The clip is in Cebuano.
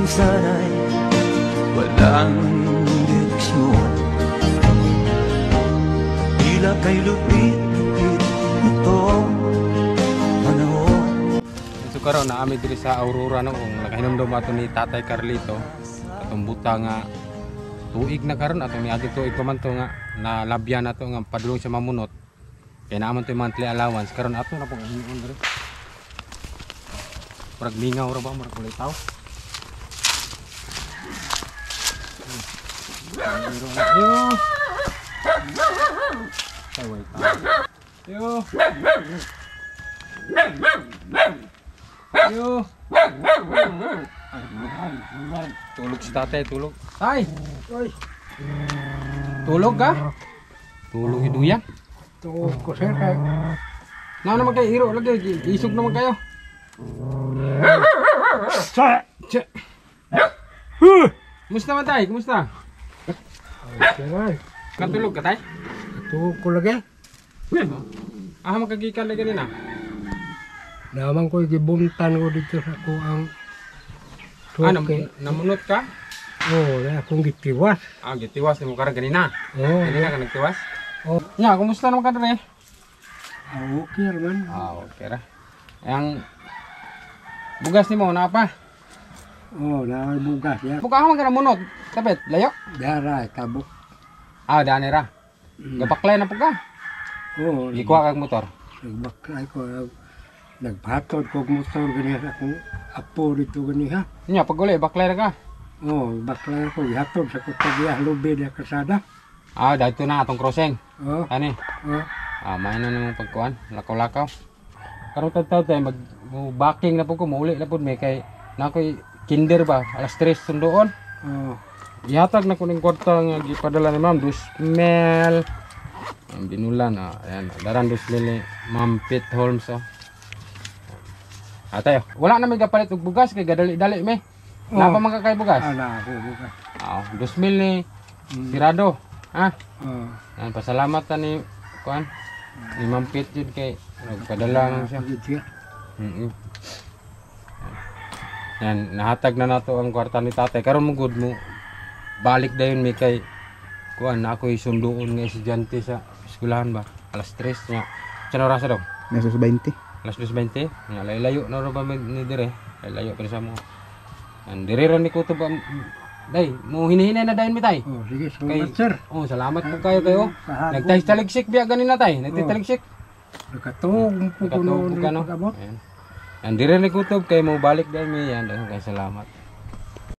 Minsan ay walang direksyon. Tila kay lupit-lupit nitong panahon. So karon na ami diri sa Aurora, no, kung nakahinumdum ato ni Tatay Carlito atong buta nga tuig na karon atong niagi tuig pa man to nga nalabyan nato nga padulong sa mamunot kay naa man to monthly allowance. Karon ato na pong ingon diri, murag mingaw ra ba, murag kulay tao. Yo. Ay, way tao. Yo. Yo. Tulog si tatay, tulog. Tay! Tulog ka? Tulog iduyan. Tuog ko, sir, kay Na naman kayo, hiro lagi, isog naman kayo. Sa! Che. Kumusta man, tay? Kumusta? Sir, ay. Katulog ka, tay? Tuog ko lagi. Ah, makagikan lagi nina. Naman ko gibuntan ko dito sa ko ang Ah, tuok. Namunot ka? Oo, na akong gitiwas. Ah, gitiwas ni mo karon ganina. Oo. Ganina ka nagtiwas? Oo. Nya, kumusta naman ka dre? Ah, okay man. Ah, okay ra. Yang bugas nimo na pa. Oo, na bugas ya. Buka man ka namunot. Tapet, layo. Dara, tabok. Ah, dani ra. Gapaklay na po ka. Oo. Gikuha kag motor. Nagbaklay ko. Naghatod ko og motor ganiha sa akong apo dito ganiha. Nya, pag uli, baklay ra ka. Oo, baklay ko. Gihatod sa kutog ya, lubi na kasada. Ah, dito na atong crossing. Oo. Ani. Oo. Ah, may na namang pagkuan, lakaw-lakaw. Karon tadtaw tayo mag mo backing na po ko, mauli na po may kay na ako'y kinder ba, alas 3 sundoon. Oo. Ihatag na ko ning kwarta nga gipadala ni Ma'am Dusmel. Ang binulan, ah, ayan, daran Dusmel ni Ma'am Pete Holmes, oh. Ah, tayo. Wala na may kapalit og bugas kay gadali-dali may. Oh. Napa man ka kay bugas? Ah, na ako bugas. Ah, Dusmel ni Sirado. Ha? Oo. Yan, pasalamat ta ni kuan ni Ma'am Pete yun kay nagpadala man siya. Pagid siya. Yan, nahatag na nato ang kwarta ni tatay. Karon mo good mo balik dayon mi kay kuan na ako'y sunduon nga estudyante sa eskwelahan ba. Alas 3 nga. Sa oras daw? Nasa sa 20. Alas 2:20. Nga layo na ra ba ni dire? Layo pa sa mo. Yan, dire ra ni kutob day, mo hinihinay na dayon mi, tay. Oh, sige, salamat, sir. Oh, salamat po kayo kayo. Kahapon. Nagtay-taligsik biya ganina, tay. Nagtay-taligsik. Nakatuog po ko noon Nakatuog ka, no? pag-abot. Ayan. Yan, dire ni kutob kay mo balik dayon mi yan. Dahil kay salamat.